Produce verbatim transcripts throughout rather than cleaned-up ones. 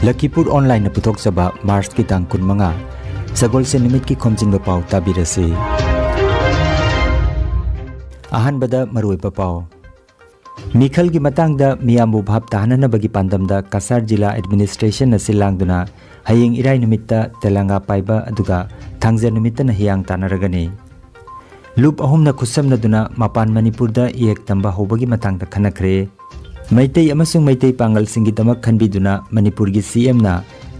ꯂꯈꯤꯄꯨꯔ ꯑꯣꯟꯂꯥꯏꯟꯅ ꯄꯨꯊꯣꯛꯆꯕ ꯃꯥꯔꯆꯀꯤ ꯇꯥꯡ ꯀꯨꯟꯃꯉꯥ, ꯁꯒꯣꯜꯁꯦꯟ ꯅꯨꯃꯤꯠꯀꯤ ꯈꯣꯝꯖꯤꯟꯕ ꯄꯥꯎ ꯇꯥꯕꯤꯔꯁꯤ꯫ ꯑꯍꯥꯟꯕꯗ ꯃꯔꯨꯑꯣꯏꯕ ꯄꯥꯎ꯫ ꯃꯤꯈꯜꯒꯤ ꯃꯇꯥꯡꯗ ꯃꯤꯌꯥꯝꯕꯨ ꯚꯥꯞ ꯇꯥꯍꯟꯅꯅꯕꯒꯤ ꯄꯥꯟꯗꯝꯗ ꯀꯁꯥꯔ ꯖꯤꯂꯥ ꯑꯦꯗꯃꯤꯅꯤꯁꯇ꯭ꯔꯦꯁꯟꯅ ꯁꯤꯜ ꯂꯥꯡꯗꯨꯅ ꯍꯌꯦꯡ ꯏꯔꯥꯏ ꯅꯨꯃꯤꯠꯇ ꯇꯦꯂꯪꯒꯥ ꯄꯥꯏꯕ ꯑꯗꯨꯒ ꯊꯥꯡꯖ ꯅꯨꯃꯤꯠꯇꯅ ꯍꯤꯌꯥꯡ ꯇꯥꯟꯅꯔꯒꯅꯤ꯫ ꯂꯨꯞ ꯑꯍꯨꯝꯅ ꯈꯨꯠꯁꯝꯅꯗꯨꯅ ꯃꯄꯥꯟ ꯃꯅꯤꯄꯨꯔꯗ ꯏꯌꯦꯛ ꯇꯝꯕ ꯍꯧꯕꯒꯤ ꯃꯇꯥꯡꯗ ꯈꯟꯅꯈ꯭ꯔꯦ꯫ ꯃꯩꯇꯩ ꯑꯃꯁꯨꯡ ꯃꯩꯇꯩ ꯄꯥꯉꯜꯁꯤꯡꯒꯤꯗꯃꯛ ꯈꯟꯕꯤꯗꯨꯅ ꯃꯅꯤꯄꯨꯔꯒꯤ ꯁꯤ ꯑꯦꯝꯅ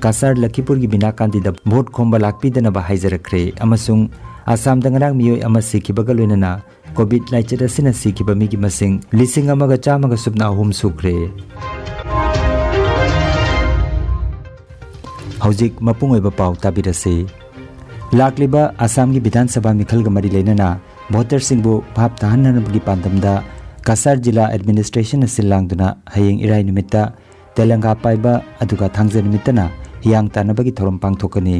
ꯀꯁꯥꯔ ꯂꯈꯤꯄꯨꯔꯒꯤ ꯕꯤꯅꯥ ꯀꯥꯟꯇꯤꯗ ꯚꯣꯠ ꯈꯣꯝꯕ ꯂꯥꯛꯄꯤꯗꯅꯕ ꯍꯥꯏꯖꯔꯛꯈ꯭ꯔꯦ ꯑꯃꯁꯨꯡ ꯑꯁꯥꯝꯗ ꯉꯔꯥꯡ ꯃꯤꯑꯣꯏ ꯑꯃ ꯁꯤꯈꯤꯕꯒ ꯂꯣꯏꯅꯅ ꯀꯣꯚꯤꯗ ꯂꯥꯏꯆꯠ ꯑꯁꯤꯅ ꯁꯤꯈꯤꯕ ꯃꯤꯒꯤ ꯃꯁꯤꯡ ꯂꯤꯁꯤꯡ ꯑꯃꯒ ꯆꯥꯝꯃꯒ ꯁꯨꯞꯅ ꯑꯍꯨꯝ ꯁꯨꯈ꯭ꯔꯦ꯫ ꯍꯧꯖꯤꯛ ꯃꯄꯨꯡ ꯑꯣꯏꯕ ꯄꯥꯎ ꯇꯥꯕꯤꯔꯁꯤ꯫ ꯂꯥꯛꯂꯤꯕ ꯑꯁꯥꯝꯒꯤ ꯕꯤꯙꯥꯟ ꯁꯚꯥ ꯃꯤꯈꯜꯒ ꯃꯔꯤ ꯂꯩꯅꯅ ꯚꯣꯇꯔꯁꯤꯡꯕꯨ ꯚꯥꯞ ꯇꯥꯍꯟꯅꯅꯕꯒꯤ ꯄꯥꯟꯗꯝꯗ ꯀꯁꯥꯔ ꯖꯤꯂꯥ ꯑꯦꯗꯃꯤꯅꯤꯁꯇ꯭ꯔꯦꯁꯟꯅ ꯁꯤꯜ ꯂꯥꯡꯗꯨꯅ ꯍꯌꯦꯡ ꯏꯔꯥꯏ ꯅꯨꯃꯤꯠꯇ ꯇꯦꯂꯪꯒꯥ ꯄꯥꯏꯕ ꯑꯗꯨꯒ ꯊꯥꯡꯖ ꯅꯨꯃꯤꯠꯇꯅ ꯍꯤꯌꯥꯡ ꯇꯥꯟꯅꯕꯒꯤ ꯊꯧꯔꯝ ꯄꯥꯡꯊꯣꯛꯀꯅꯤ꯫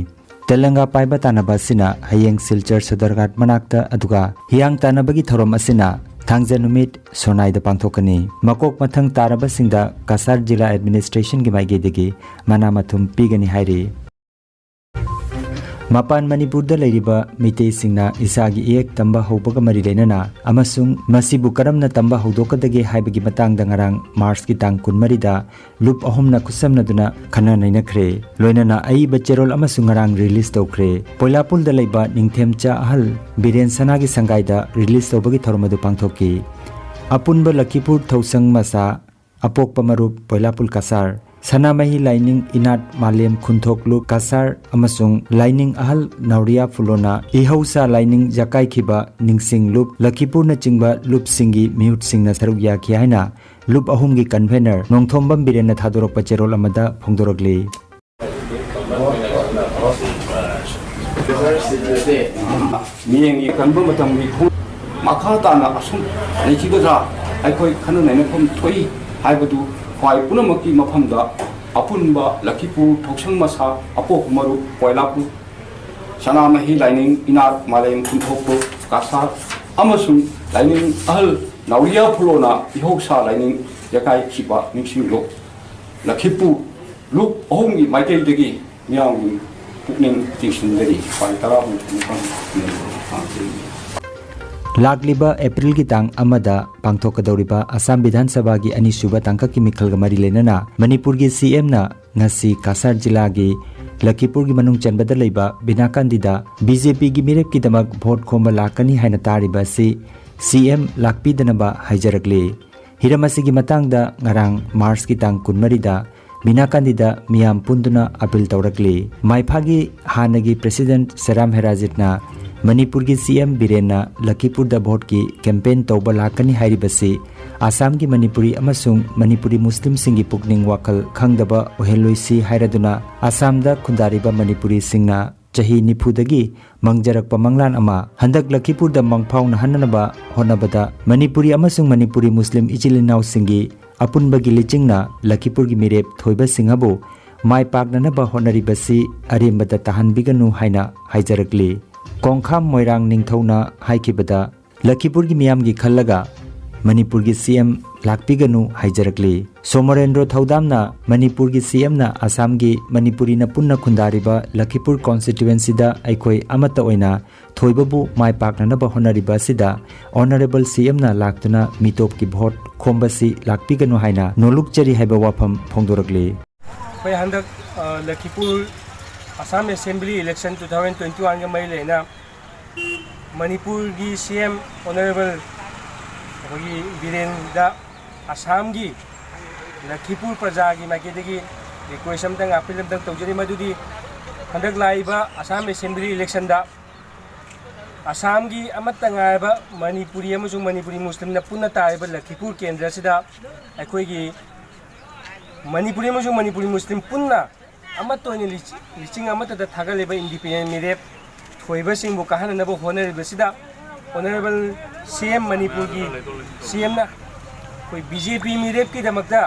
ꯇꯦꯂꯪꯒꯥ ꯄꯥꯏꯕ ꯇꯥꯟꯅꯕ ꯑꯁꯤꯅ ꯍꯌꯦꯡ ꯁꯤꯜꯆꯔ ꯁꯗꯔꯒꯥꯠ ꯃꯅꯥꯛꯇ, ꯑꯗꯨꯒ ꯍꯤꯌꯥꯡ ꯇꯥꯟꯅꯕꯒꯤ ꯊꯧꯔꯝ ꯑꯁꯤꯅ ꯊꯥꯡꯖ ꯅꯨꯃꯤꯠ ꯁꯣꯅꯥꯏꯗ ꯄꯥꯡꯊꯣꯛꯀꯅꯤ꯫ ꯃꯀꯣꯛ ꯃꯊꯪ ꯇꯥꯔꯕꯁꯤꯡꯗ ꯀꯁꯥꯔ ꯖꯤꯂꯥ ꯑꯦꯗꯃꯤꯅꯤꯁꯇ꯭ꯔꯦꯁꯟꯒꯤ ꯃꯥꯏꯀꯩꯗꯒꯤ ꯃꯅꯥ ꯃꯊꯨꯝ ꯄꯤꯒꯅꯤ ꯍꯥꯏꯔꯤ꯫ ꯃꯄꯥꯟ ꯃꯅꯤꯄꯨꯔꯗ ꯂꯩꯔꯤꯕ ꯃꯤꯇꯩꯁꯤꯡꯅ ꯏꯁꯥꯒꯤ ꯏꯌꯦꯛ ꯇꯝꯕ ꯍꯧꯕꯒ ꯃꯔꯤ ꯂꯩꯅꯅ ꯑꯃꯁꯨꯡ ꯃꯁꯤꯕꯨ ꯀꯔꯝꯅ ꯇꯝꯕ ꯍꯧꯗꯣꯛꯀꯗꯒꯦ ꯍꯥꯏꯕꯒꯤ ꯃꯇꯥꯡꯗ ꯉꯔꯥꯡ ꯃꯥꯔꯆꯀꯤ ꯇꯥꯡ ꯀꯨꯟꯃꯔꯤꯗ ꯂꯨꯞ ꯑꯍꯨꯝꯅ ꯈꯨꯠꯁꯝꯅꯗꯨꯅ ꯈꯟꯅ ꯅꯩꯅꯈ꯭ꯔꯦ꯫ ꯂꯣꯏꯅꯅ ꯑꯏꯕ ꯆꯦꯔꯣꯜ ꯑꯃꯁꯨ ꯉꯔꯥꯡ ꯔꯤꯂꯤꯖ ꯇꯧꯈ꯭ꯔꯦ꯫ ꯄꯣꯏꯂꯥꯄꯨꯜꯗ ꯂꯩꯕ ꯅꯤꯡꯊꯦꯝꯆꯥ ꯑꯍꯜ ꯕꯤꯔꯦꯟ ꯁꯅꯥꯒꯤ ꯁꯪꯒꯥꯏꯗ ꯔꯤꯂꯤꯖ ꯇꯧꯕꯒꯤ ꯊꯧꯔꯝ ꯑꯗꯨ ꯄꯥꯡꯊꯣꯛꯈꯤ꯫ ꯑꯄꯨꯟꯕ ꯂꯈꯤꯄꯨꯔ ꯊꯧꯁꯪ ꯃꯁꯥ, ꯑꯄꯣꯛꯄ ꯃꯔꯨꯞ ꯄꯣꯏꯂꯥꯄꯨꯜ ꯀꯁꯥꯔ, ꯁꯅꯥꯃꯍꯤ ꯂꯥꯏꯅꯤꯡ ꯏꯅꯥꯠ ꯃꯥꯂꯦꯝ ꯈꯨꯟꯊꯣꯛ ꯂꯨꯞ ꯀꯁꯥꯔ ꯑꯃꯁꯨꯡ ꯂꯥꯏꯅꯤꯡ ꯑꯍꯜ ꯅꯥꯎꯔꯤꯌꯥ ꯐꯨꯂꯣꯅ ꯏꯍꯧꯁꯥ ꯂꯥꯏꯅꯤꯡ ꯌꯥꯀꯥꯏꯈꯤꯕ ꯅꯤꯡꯁꯤꯡ ꯂꯨꯞ ꯂꯈꯤꯄꯨꯔꯅꯆꯤꯡꯕ ꯂꯨꯞꯁꯤꯡꯒꯤ ꯃꯤꯍꯨꯠꯁꯤꯡꯅ ꯁꯔꯨꯛ ꯌꯥꯈꯤ ꯍꯥꯏꯅ ꯂꯨꯞ ꯑꯍꯨꯝꯒꯤ ꯀꯟꯚꯦꯅꯔ ꯅꯣꯡꯊꯣꯝꯕꯝ ꯕꯤꯔꯦꯟꯅ ꯊꯥꯗꯣꯔꯛꯄ ꯆꯦꯔꯣꯜ ꯑꯃꯗ ꯐꯣꯡꯗꯣꯔꯛꯂꯤ꯫ ꯃꯤꯠꯌꯦꯡꯒꯤ ꯀꯟꯕ ꯃꯇꯝꯒꯤ ꯈꯣꯡ ꯃꯈꯥ ꯇꯥꯅ ꯑꯁꯨꯝ ꯂꯩꯈꯤꯒꯗ꯭ꯔꯥ? ꯑꯩꯈꯣꯏ ꯈꯟꯅ ꯅꯩꯅꯐꯝ ꯊꯣꯛꯏ ꯍꯥꯏꯕꯗꯨ ꯈ꯭ꯋꯥꯏ ꯄꯨꯝꯅꯃꯛꯀꯤ ꯃꯐꯝꯗ ꯑꯄꯨꯟꯕ ꯂꯈꯤꯄꯨꯔ ꯊꯧꯁꯪ ꯃꯁꯥ ꯑꯄꯣꯛꯄ ꯃꯔꯨꯞ ꯄꯣꯏꯂꯥꯄꯨꯔ ꯁꯅꯥꯃꯍꯤ ꯂꯥꯏꯅꯤꯡ ꯏꯅꯥꯠ ꯃꯥꯂꯦꯝ ꯈꯨꯟꯊꯣꯛꯄ ꯀꯁꯥꯔ ꯑꯃꯁꯨꯡ ꯂꯥꯏꯅꯤꯡ ꯑꯍꯜ ꯅꯥꯎꯔꯤꯌꯥ ꯐꯨꯂꯣꯅ ꯏꯍꯧꯁꯥ ꯂꯥꯏꯅꯤꯡ ꯌꯥꯀꯥꯏꯈꯤꯕ ꯅꯤꯡꯁꯤꯡꯂꯨ ꯂꯈꯤꯄꯨꯔ ꯂꯨꯞ ꯑꯍꯨꯝꯒꯤ ꯃꯥꯏꯀꯩꯗꯒꯤ ꯃꯤꯌꯥꯝꯒꯤ ꯄꯨꯛꯅꯤꯡ ꯆꯤꯡꯁꯤꯟꯖꯔꯤ꯫ ꯄꯥꯔꯤ ꯇꯔꯥꯍꯨꯝꯗꯣꯏ ꯄꯥꯡꯊꯣꯛꯆꯔꯤ꯫ ꯂꯥꯛꯂꯤꯕ ꯑꯦꯄ꯭ꯔꯤꯜꯒꯤ ꯇꯥꯡ ꯑꯃꯗ ꯄꯥꯡꯊꯣꯛꯀꯗꯧꯔꯤꯕ ꯑꯁꯥꯝ ꯕꯤꯙꯥꯟ ꯁꯚꯥꯒꯤ ꯑꯅꯤꯁꯨꯕ ꯇꯥꯡꯀꯛꯀꯤ ꯃꯤꯈꯜꯒ ꯃꯔꯤ ꯂꯩꯅꯅ ꯃꯅꯤꯄꯨꯔꯒꯤ ꯁꯤ ꯑꯦꯝꯅ ꯉꯁꯤ ꯀꯁꯥꯔ ꯖꯤꯂꯥꯒꯤ ꯂꯈꯤꯄꯨꯔꯒꯤ ꯃꯅꯨꯡ ꯆꯟꯕꯗ ꯂꯩꯕ ꯕꯤꯅꯥꯀꯥꯟꯗꯤꯗ ꯕꯤ ꯖꯦ ꯄꯤꯒꯤ ꯃꯤꯔꯦꯞꯀꯤꯗꯃꯛ ꯚꯣꯠ ꯈꯣꯝꯕ ꯂꯥꯛꯀꯅꯤ ꯍꯥꯏꯅ ꯇꯥꯔꯤꯕ ꯑꯁꯤ ꯁꯤ ꯑꯦꯝ ꯂꯥꯛꯄꯤꯗꯅꯕ ꯍꯥꯏꯖꯔꯛꯂꯤ꯫ ꯍꯤꯔꯝ ꯑꯁꯤꯒꯤ ꯃꯇꯥꯡꯗ ꯉꯔꯥꯡ ꯃꯥꯔꯆꯀꯤ ꯇꯥꯡ ꯀꯨꯟꯃꯔꯤꯗ ꯕꯤꯅꯥꯀꯥꯟꯗꯤꯗ ꯃꯤꯌꯥꯝ ꯄꯨꯟꯗꯨꯅ ꯑꯄꯤꯜ ꯇꯧꯔꯛꯂꯤ꯫ ꯃꯥꯏꯐꯥꯒꯤ ꯍꯥꯟꯅꯒꯤ ꯄ꯭ꯔꯦꯁꯤꯗꯦꯟꯠ ꯁꯦꯔꯥꯝ ꯍꯦꯔꯥꯖꯤꯠꯅ ꯃꯅꯤꯄꯨꯔꯒꯤ ꯁꯤ ꯑꯦꯝ ꯕꯤꯔꯦꯟꯅ ꯂꯈꯤꯄꯨꯔꯗ ꯚꯣꯠꯀꯤ ꯀꯦꯝꯄꯦꯟ ꯇꯧꯕ ꯂꯥꯛꯀꯅꯤ ꯍꯥꯏꯔꯤꯕꯁꯤ ꯑꯁꯥꯝꯒꯤ ꯃꯅꯤꯄꯨꯔꯤ ꯑꯃꯁꯨꯡ ꯃꯅꯤꯄꯨꯔꯤ ꯃꯨꯁꯂꯤꯝꯁꯤꯡꯒꯤ ꯄꯨꯛꯅꯤꯡ ꯋꯥꯈꯜ ꯈꯪꯗꯕ ꯑꯣꯏꯍꯜꯂꯣꯏꯁꯤ ꯍꯥꯏꯔꯗꯨꯅ ꯑꯁꯥꯝꯗ ꯈꯨꯟꯗꯥꯔꯤꯕ ꯃꯅꯤꯄꯨꯔꯤꯁꯤꯡꯅ ꯆꯍꯤ ꯅꯤꯐꯨꯗꯒꯤ ꯃꯪꯖꯔꯛꯄ ꯃꯪꯂꯥꯟ ꯑꯃ ꯍꯟꯗꯛ ꯂꯈꯤꯄꯨꯔꯗ ꯃꯪꯐꯥꯎꯅꯍꯟꯅꯕ ꯍꯣꯠꯅꯕꯗ ꯃꯅꯤꯄꯨꯔꯤ ꯑꯃꯁꯨꯡ ꯃꯅꯤꯄꯨꯔꯤ ꯃꯨꯁꯂꯤꯝ ꯏꯆꯤꯜ ꯏꯅꯥꯎꯁꯤꯡꯒꯤ ꯑꯄꯨꯟꯕꯒꯤ ꯂꯤꯆꯤꯡꯅ ꯂꯈꯤꯄꯨꯔꯒꯤ ꯃꯤꯔꯦꯞ ꯊꯣꯏꯕꯁꯤꯡ ꯑꯕꯨ ꯃꯥꯏ ꯄꯥꯛꯅꯅꯕ ꯍꯣꯠꯅꯔꯤꯕꯁꯤ ꯑꯔꯦꯝꯕꯗ ꯇꯥꯍꯟꯕꯤꯒꯅꯨ ꯍꯥꯏꯅ ꯍꯥꯏꯖꯔꯛꯂꯤ꯫ ꯀꯣꯡꯈꯥꯝ ꯃꯣꯏꯔꯥꯡ ꯅꯤꯡꯊꯧꯅ ꯍꯥꯏꯈꯤꯕꯗ, ꯂꯈꯤꯄꯨꯔꯒꯤ ꯃꯤꯌꯥꯝꯒꯤ ꯈꯜꯂꯒ ꯃꯅꯤꯄꯨꯔꯒꯤ ꯁꯤ ꯑꯦꯝ ꯂꯥꯛꯄꯤꯒꯅꯨ ꯍꯥꯏꯖꯔꯛꯂꯤ꯫ ꯁꯣꯃꯣꯔꯦꯟꯗ꯭ꯔꯣ ꯊꯧꯗꯥꯝꯅ ꯃꯅꯤꯄꯨꯔꯒꯤ ꯁꯤ ꯑꯦꯝꯅ ꯑꯁꯥꯝꯒꯤ ꯃꯅꯤꯄꯨꯔꯤꯅ ꯄꯨꯟꯅ ꯈꯨꯟꯗꯥꯔꯤꯕ ꯂꯈꯤꯄꯨꯔ ꯀꯣꯟꯁꯇꯤꯇ꯭ꯋꯦꯟꯁꯤꯗ ꯑꯩꯈꯣꯏ ꯑꯃꯠꯇ ꯑꯣꯏꯅ ꯊꯣꯏꯕꯕꯨ ꯃꯥꯏ ꯄꯥꯛꯅꯅꯕ ꯍꯣꯠꯅꯔꯤꯕ ꯑꯁꯤꯗ ꯑꯣꯅꯔꯦꯕꯜ ꯁꯤ ꯑꯦꯝꯅ ꯂꯥꯛꯇꯨꯅ ꯃꯤꯇꯣꯞꯀꯤ ꯚꯣꯠ ꯈꯣꯝꯕꯁꯤ ꯂꯥꯛꯄꯤꯒꯅꯨ ꯍꯥꯏꯅ ꯅꯣꯂꯨꯛꯆꯔꯤ ꯍꯥꯏꯕ ꯋꯥꯐꯝ ꯐꯣꯡꯗꯣꯔꯛꯂꯤ꯫ ꯑꯩꯈꯣꯏ ꯍꯟꯗꯛ ꯑ, Lakhipur Assam assembly election two thousand twenty ꯋꯥꯟꯒ ꯃꯔꯤ ꯂꯩꯅ ꯃꯅꯤꯄꯨꯔꯒꯤ ꯁꯤ ꯑꯦꯝ ꯑꯣꯅꯔꯦꯕꯜ ꯑꯩꯈꯣꯏꯒꯤ ꯕꯤꯔꯦꯟꯗ ꯑꯁꯥꯝꯒꯤ ꯂꯈꯤꯄꯨꯔ ꯄ꯭ꯔꯖꯥꯒꯤ ꯃꯥꯏꯀꯩꯗꯒꯤ ꯔꯤꯀ꯭ꯋꯦꯁ ꯑꯃꯇꯪ, ꯑꯄꯤꯜ ꯑꯃꯇꯪ ꯇꯧꯖꯔꯤ, ꯃꯗꯨꯗꯤ ꯍꯟꯗꯛ ꯂꯥꯛꯏꯕ ꯑꯁꯥꯝ ꯑꯦꯁꯦꯝꯕ꯭ꯂꯤ ꯏꯂꯦꯛꯁꯟꯗ ꯑꯁꯥꯝꯒꯤ ꯑꯃꯠꯇ ꯉꯥꯏꯔꯕ ꯃꯅꯤꯄꯨꯔꯤ ꯑꯃꯁꯨꯡ ꯃꯅꯤꯄꯨꯔꯤ ꯃꯨꯁꯂꯤꯝꯅ ꯄꯨꯟꯅ ꯇꯥꯔꯤꯕ ꯂꯈꯤꯄꯨꯔ ꯀꯦꯟꯗ꯭ꯔ ꯑꯁꯤꯗ ꯑꯩꯈꯣꯏꯒꯤ ꯃꯅꯤꯄꯨꯔꯤ ꯑꯃꯁꯨꯡ ꯃꯅꯤꯄꯨꯔꯤ ꯃꯨꯁꯂꯤꯝ ꯄꯨꯟꯅ ꯑꯃꯠꯇ ꯑꯣꯏꯅ ꯂꯤꯆ-, ꯂꯤꯆꯤꯡ ꯑꯃꯠꯇꯗ ꯊꯥꯒꯠꯂꯤꯕ ꯏꯟꯗꯤꯄꯦꯟꯗꯦꯟ ꯃꯤꯔꯦꯞ ꯊꯣꯏꯕꯁꯤꯡꯕꯨ ꯀꯥꯍꯟꯅꯅꯕ ꯍꯣꯠꯅꯔꯤꯕꯁꯤꯗ ꯑꯣꯅꯔꯦꯕꯜ ꯁꯤ ꯑꯦꯝ ꯃꯅꯤꯄꯨꯔꯒꯤ ꯁꯤ ꯑꯦꯝꯅ ꯑꯩꯈꯣꯏ ꯕꯤ ꯖꯦ ꯄꯤ ꯃꯤꯔꯦꯞꯀꯤꯗꯃꯛꯇ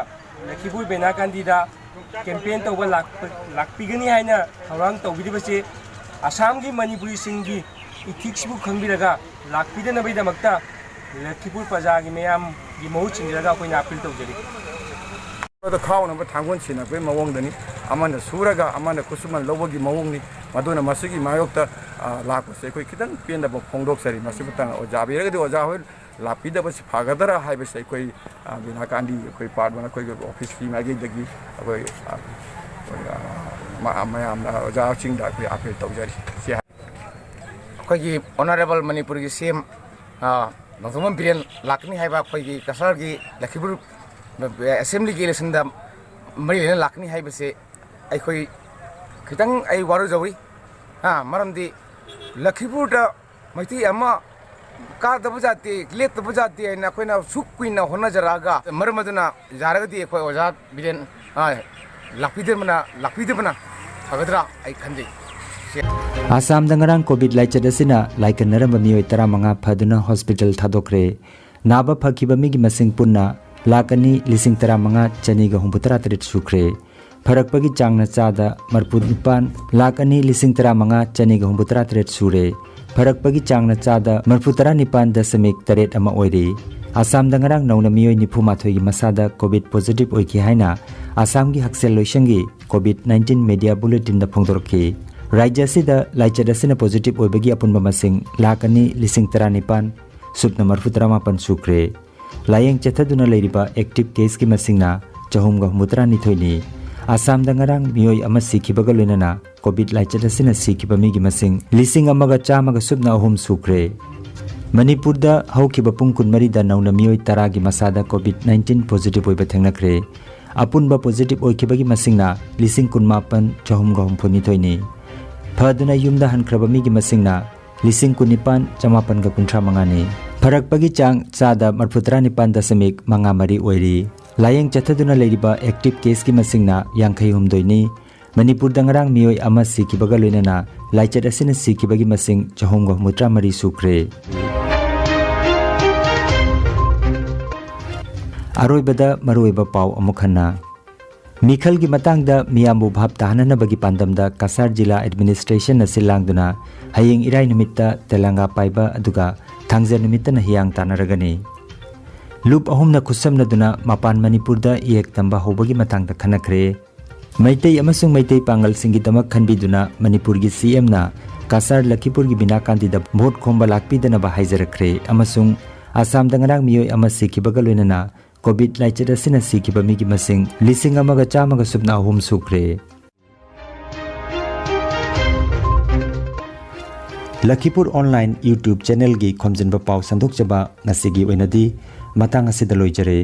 ꯂꯈꯤꯄꯨꯔ ꯕꯦꯅꯥꯀꯥꯟꯗꯤꯗ ꯀꯦꯝꯄꯦꯟ ꯇꯧꯕ ꯂꯥꯛꯄ-, ꯂꯥꯛꯄꯤꯒꯅꯤ ꯍꯥꯏꯅ ꯊꯧꯔꯥꯡ ꯇꯧꯕꯤꯔꯤꯕꯁꯤ ꯑꯁꯥꯝꯒꯤ ꯃꯅꯤꯄꯨꯔꯤꯁꯤꯡꯒꯤ ꯏꯊꯤꯛꯁꯄꯨ ꯈꯪꯕꯤꯔꯒ ꯂꯥꯛꯄꯤꯗꯅꯕꯒꯤꯗꯃꯛꯇ ꯂꯈꯤꯄꯨꯔ ꯄ꯭ꯔꯖꯥꯒꯤ ꯃꯌꯥꯝꯒꯤ ꯃꯍꯨꯠ ꯁꯤꯟꯖꯔꯒ ꯑꯩꯈꯣꯏꯅ ꯑꯄꯤꯜ ꯇꯧꯖꯔꯤ꯫ ꯑꯗꯣ ꯈꯥꯎꯅꯕ ꯊꯥꯡꯒꯣꯜ ꯁꯤꯟꯅꯕꯒꯤ ꯃꯑꯣꯡꯗꯅꯤ꯫ ꯑꯃꯅ ꯁꯨꯔꯒ ꯑꯃꯅ ꯈꯨꯠꯁꯨꯃꯟ ꯂꯧꯕꯒꯤ ꯃꯑꯣꯡꯅꯤ꯫ ꯃꯗꯨꯅ ꯃꯁꯤꯒꯤ ꯃꯥꯌꯣꯛꯇ, ꯑ, ꯂꯥꯛꯄꯁꯦ ꯑꯩꯈꯣꯏ ꯈꯤꯇꯪ ꯄꯦꯟꯗꯕ ꯐꯣꯡꯗꯣꯛꯆꯔꯤ꯫ ꯃꯁꯤꯕꯨ ꯇꯪ ꯑꯣꯖꯥ ꯑꯣꯏꯔꯒꯗꯤ ꯑꯣꯖꯥ ꯍꯣꯏ ꯂꯥꯛꯄꯤꯗꯕꯁꯤ ꯐꯒꯗ꯭ꯔꯥ ꯍꯥꯏꯕꯁꯦ ꯑꯩꯈꯣꯏ, ꯑ, ꯕꯤꯅꯥ ꯀꯥꯟꯗꯤ ꯑꯩꯈꯣꯏ ꯄꯥꯔꯠ ꯋꯥꯟ ꯑꯩꯈꯣꯏꯒꯤ ꯑꯣꯐꯤꯁꯀꯤ ꯃꯥꯏꯀꯩꯗꯒꯤ ꯑꯩꯈꯣꯏ, ꯑ, ꯑꯩꯈꯣꯏ, ꯑ, ꯃ-, ꯃꯌꯥꯝꯅ ꯑꯣꯖꯥꯁꯤꯡꯗ ꯑꯩꯈꯣꯏ ꯑꯥꯄꯤꯜ ꯇꯧꯖꯔꯤ꯫ ꯁꯤ ꯑꯩꯈꯣꯏꯒꯤ ꯑꯣꯅꯔꯦꯕꯜ ꯃꯅꯤꯄꯨꯔꯒꯤ ꯁꯤ ꯑꯦꯝ, ꯑ, ꯅꯣꯡꯊꯣꯝꯕꯝ ꯕꯤꯔꯦꯟ ꯂꯥꯛꯀꯅꯤ ꯍꯥꯏꯕ ꯑꯩꯈꯣꯏꯒꯤ ꯀꯁꯥꯔꯒꯤ ꯂꯈꯤꯄꯨꯔ ꯑꯦꯁꯦꯝꯕ꯭ꯂꯤꯒꯤ ꯏꯂꯦꯛꯁꯟꯗ ꯃꯔꯤ ꯂꯩꯅꯅ ꯂꯥꯛꯀꯅꯤ ꯍꯥꯏꯕꯁꯦ ꯑꯩꯈꯣꯏ ꯈꯤꯇꯪ ꯑꯩ ꯋꯥꯔꯧꯖꯧꯏ꯫ ꯑ, ꯃꯔꯝꯗꯤ ꯂꯈꯤꯄꯨꯔꯗ ꯃꯩꯇꯩ ꯑꯃ ꯀꯥꯗꯕ ꯖꯥꯠꯇꯤ, ꯂꯦꯞꯇꯕ ꯖꯥꯠꯇꯤ ꯍꯥꯏꯅ ꯑꯩꯈꯣꯏꯅ ꯁꯨꯛ ꯀꯨꯏꯅ ꯍꯣꯠꯅꯖꯔꯛꯑꯒ, ꯃꯔꯝ ꯑꯗꯨꯅ ꯌꯥꯔꯒꯗꯤ ꯑꯩꯈꯣꯏ ꯑꯣꯖꯥ ꯕꯤꯔꯦꯟ, ꯑ, ꯂꯥꯛꯄꯤꯗꯕꯅ, ꯂꯥꯛꯄꯤꯗꯕꯅ ꯐꯒꯗ꯭ꯔꯥ ꯑꯩ ꯈꯟꯖꯩ꯫ ꯁꯤ ꯑꯁꯥꯝꯗ ꯉꯔꯥꯡ ꯀꯣꯚꯤꯗ ꯂꯥꯏꯆꯠ ꯑꯁꯤꯅ ꯂꯥꯏꯀꯠꯅꯔꯝꯕ ꯃꯤꯑꯣꯏ ꯇꯔꯥꯃꯉꯥ ꯐꯗꯨꯅ ꯍꯣꯁꯄꯤꯇꯥꯜ ꯊꯥꯗꯣꯛꯈ꯭ꯔꯦ꯫ ꯅꯥꯕ ꯐꯈꯤꯕ ꯃꯤꯒꯤ ꯃꯁꯤꯡ ꯄꯨꯟꯅ ꯂꯥꯈ ꯑꯅꯤ ꯂꯤꯁꯤꯡ ꯇꯔꯥꯃꯉꯥ ꯆꯅꯤꯒ ꯍꯨꯝꯐꯨꯇꯔꯥ ꯇꯔꯦꯠ ꯁꯨꯈ꯭ꯔꯦ꯫ ꯐꯔꯛꯄꯒꯤ ꯆꯥꯡꯅ ꯆꯥꯗ ꯃꯔꯤꯐꯨꯅꯤꯄꯥꯟ, ꯂꯥꯈ ꯑꯅꯤ ꯂꯤꯁꯤꯡ ꯇꯔꯥꯃꯉꯥ ꯆꯅꯤꯒ ꯍꯨꯝꯐꯨꯇꯔꯥ ꯇꯔꯦꯠ ꯁꯨꯔꯦ꯫ ꯐꯔꯛꯄꯒꯤ ꯆꯥꯡꯅ ꯆꯥꯗ ꯃꯔꯤꯐꯨꯇꯔꯥ ꯅꯤꯄꯥꯟ ꯗꯁꯃꯤꯛ ꯇꯔꯦꯠ ꯑꯃ ꯑꯣꯏꯔꯤ꯫ ꯑꯁꯥꯝꯗ ꯉꯔꯥꯡ ꯅꯧꯅ ꯃꯤꯑꯣꯏ ꯅꯤꯐꯨ ꯃꯥꯊꯣꯏꯒꯤ ꯃꯁꯥꯗ ꯀꯣꯚꯤꯗ ꯄꯣꯖꯤꯇꯤꯚ ꯑꯣꯏꯈꯤ ꯍꯥꯏꯅ ꯑꯁꯥꯝꯒꯤ ꯍꯛꯁꯦꯜ ꯂꯣꯏꯁꯪꯒꯤ ꯀꯣꯚꯤꯗ ꯅꯥꯏꯟꯇꯤꯟ ꯃꯦꯗꯤꯌꯥ ꯕꯨꯂꯦꯇꯤꯟꯗ ꯐꯣꯡꯗꯣꯔꯛꯈꯤ꯫ ꯔꯥꯖ꯭ꯌ ꯑꯁꯤꯗ ꯂꯥꯏꯆꯠ ꯑꯁꯤꯅ ꯄꯣꯖꯤꯇꯤꯚ ꯑꯣꯏꯕꯒꯤ ꯑꯄꯨꯟꯕ ꯃꯁꯤꯡ ꯂꯥꯈ ꯑꯅꯤ ꯂꯤꯁꯤꯡ ꯇꯔꯥꯅꯤꯄꯥꯟ ꯁꯨꯞꯅ ꯃꯔꯤꯐꯨꯇꯔꯥꯃꯥꯄꯟ ꯁꯨꯈ꯭ꯔꯦ꯫ ꯂꯥꯌꯦꯡ ꯆꯠꯊꯗꯨꯅ ꯂꯩꯔꯤꯕ ꯑꯦꯛꯇꯤꯚ ꯀꯦꯁꯀꯤ ꯃꯁꯤꯡꯅ ꯆꯍꯨꯝꯒ ꯍꯨꯝꯐꯨꯇꯔꯥꯅꯤꯊꯣꯏꯅꯤ꯫ ꯑꯁꯥꯝꯗ ꯉꯔꯥꯡ ꯃꯤꯑꯣꯏ ꯑꯃ ꯁꯤꯈꯤꯕꯒ ꯂꯣꯏꯅꯅ ꯀꯣꯚꯤꯗ ꯂꯥꯏꯆꯠ ꯑꯁꯤꯅ ꯁꯤꯈꯤꯕ ꯃꯤꯒꯤ ꯃꯁꯤꯡ ꯂꯤꯁꯤꯡ ꯑꯃꯒ ꯆꯥꯝꯃꯒ ꯁꯨꯞꯅ ꯑꯍꯨꯝ ꯁꯨꯈ꯭ꯔꯦ꯫ ꯃꯅꯤꯄꯨꯔꯗ ꯍꯧꯈꯤꯕ ꯄꯨꯡ ꯀꯨꯟꯃꯔꯤꯗ ꯅꯧꯅ ꯃꯤꯑꯣꯏ ꯇꯔꯥꯒꯤ ꯃꯁꯥꯗ ꯀꯣꯚꯤꯗ ꯅꯥꯏꯟꯇꯤꯟ ꯄꯣꯖꯤꯇꯤꯚ ꯑꯣꯏꯕ ꯊꯦꯡꯅꯈ꯭ꯔꯦ꯫ ꯑꯄꯨꯟꯕ ꯄꯣꯖꯤꯇꯤꯚ ꯑꯣꯏꯈꯤꯕꯒꯤ ꯃꯁꯤꯡꯅ ꯂꯤꯁꯤꯡ ꯀꯨꯟꯃꯥꯄꯟ ꯆꯍꯨꯝꯒ ꯍꯨꯝꯐꯨꯅꯤꯊꯣꯏꯅꯤ꯫ ꯐꯗꯨꯅ ꯌꯨꯝꯗ ꯍꯟꯈ꯭ꯔꯕ ꯃꯤꯒꯤ ꯃꯁꯤꯡꯅ ꯂꯤꯁꯤꯡ ꯀꯨꯟꯅꯤꯄꯥꯟ ꯆꯃꯥꯄꯟꯒ ꯀꯨꯟꯊ꯭ꯔꯥ ꯃꯉꯥꯅꯤ꯫ ꯐꯔꯛꯄꯒꯤ ꯆꯥꯡ ꯆꯥꯗ ꯃꯔꯤꯐꯨꯇꯔꯥ ꯅꯤꯄꯥꯟ ꯗꯁꯃꯤꯛ ꯃꯉꯥ ꯃꯔꯤ ꯑꯣꯏꯔꯤ꯫ ꯂꯥꯌꯦꯡ ꯆꯠꯊꯗꯨꯅ ꯂꯩꯔꯤꯕ ꯑꯦꯛꯇꯤꯚ ꯀꯦꯁꯀꯤ ꯃꯁꯤꯡꯅ ꯌꯥꯡꯈꯩ ꯍꯨꯝꯗꯣꯏꯅꯤ꯫ ꯃꯅꯤꯄꯨꯔꯗ ꯉꯔꯥꯡ ꯃꯤꯑꯣꯏ ꯑꯃ ꯁꯤꯈꯤꯕꯒ ꯂꯣꯏꯅꯅ ꯂꯥꯏꯆꯠ ꯑꯁꯤꯅ ꯁꯤꯈꯤꯕꯒꯤ ꯃꯁꯤꯡ ꯆꯍꯨꯝꯒ ꯍꯨꯝꯐꯨꯇꯔꯥ ꯃꯔꯤ ꯁꯨꯈ꯭ꯔꯦ꯫ ꯑꯔꯣꯏꯕꯗ ꯃꯔꯨꯑꯣꯏꯕ ꯄꯥꯎ ꯑꯃꯨꯛ ꯍꯟꯅ꯫ ꯃꯤꯈꯜꯒꯤ ꯃꯇꯥꯡꯗ ꯃꯤꯌꯥꯝꯕꯨ ꯚꯥꯞ ꯇꯥꯍꯟꯅꯅꯕꯒꯤ ꯄꯥꯟꯗꯝꯗ ꯀꯁꯥꯔ ꯖꯤꯂꯥ ꯑꯦꯗꯃꯤꯅꯤꯁꯇ꯭ꯔꯦꯁꯟꯅ ꯁꯤꯜ ꯂꯥꯡꯗꯨꯅ ꯍꯌꯦꯡ ꯏꯔꯥꯏ ꯅꯨꯃꯤꯠꯇ ꯇꯦꯂꯪꯒꯥ ꯄꯥꯏꯕ ꯑꯗꯨꯒ ꯊꯥꯡꯖ ꯅꯨꯃꯤꯠꯇꯅ ꯍꯤꯌꯥꯡ ꯇꯥꯟꯅꯔꯒꯅꯤ꯫ ꯂꯨꯞ ꯑꯍꯨꯝꯅ ꯈꯨꯠꯁꯝꯅꯗꯨꯅ ꯃꯄꯥꯟ ꯃꯅꯤꯄꯨꯔꯗ ꯏꯌꯦꯛ ꯇꯝꯕ ꯍꯧꯕꯒꯤ ꯃꯇꯥꯡꯗ ꯈꯟꯅꯈ꯭ꯔꯦ꯫ ꯃꯩꯇꯩ ꯑꯃꯁꯨꯡ ꯃꯩꯇꯩ ꯄꯥꯉꯜꯁꯤꯡꯒꯤꯗꯃꯛ ꯈꯟꯕꯤꯗꯨꯅ ꯃꯅꯤꯄꯨꯔꯒꯤ ꯁꯤ ꯑꯦꯝꯅ ꯀꯁꯥꯔ ꯂꯈꯤꯄꯨꯔꯒꯤ ꯕꯤꯅꯥ ꯀꯥꯟꯇꯤꯗ ꯚꯣꯠ ꯈꯣꯝꯕ ꯂꯥꯛꯄꯤꯗꯅꯕ ꯍꯥꯏꯖꯔꯛꯈ꯭ꯔꯦ꯫ ꯑꯃꯁꯨꯡ ꯑꯁꯥꯝꯗ ꯉꯔꯥꯡ ꯃꯤꯑꯣꯏ ꯑꯃ ꯁꯤꯈꯤꯕꯒ ꯂꯣꯏꯅꯅ ꯀꯣꯚꯤꯗ ꯂꯥꯏꯆꯠ ꯑꯁꯤꯅ ꯁꯤꯈꯤꯕ ꯃꯤꯒꯤ ꯃꯁꯤꯡ ꯂꯤꯁꯤꯡ ꯑꯃꯒ ꯆꯥꯝꯃꯒ ꯁꯨꯞꯅ ꯑꯍꯨꯝ ꯁꯨꯈ꯭ꯔꯦ꯫ ꯂꯈꯤꯄꯨꯔ ꯑꯣꯟꯂꯥꯏꯟ YouTube ꯆꯦꯅꯦꯜꯒꯤ ꯈꯣꯝꯖꯤꯟꯕ ꯄꯥꯎ ꯁꯟꯗꯣꯛꯆꯕ ꯉꯁꯤꯒꯤ ꯑꯣꯏꯅꯗꯤ ꯃꯇꯥꯡ ꯑꯁꯤꯗ ꯂꯣꯏꯖꯔꯦ꯫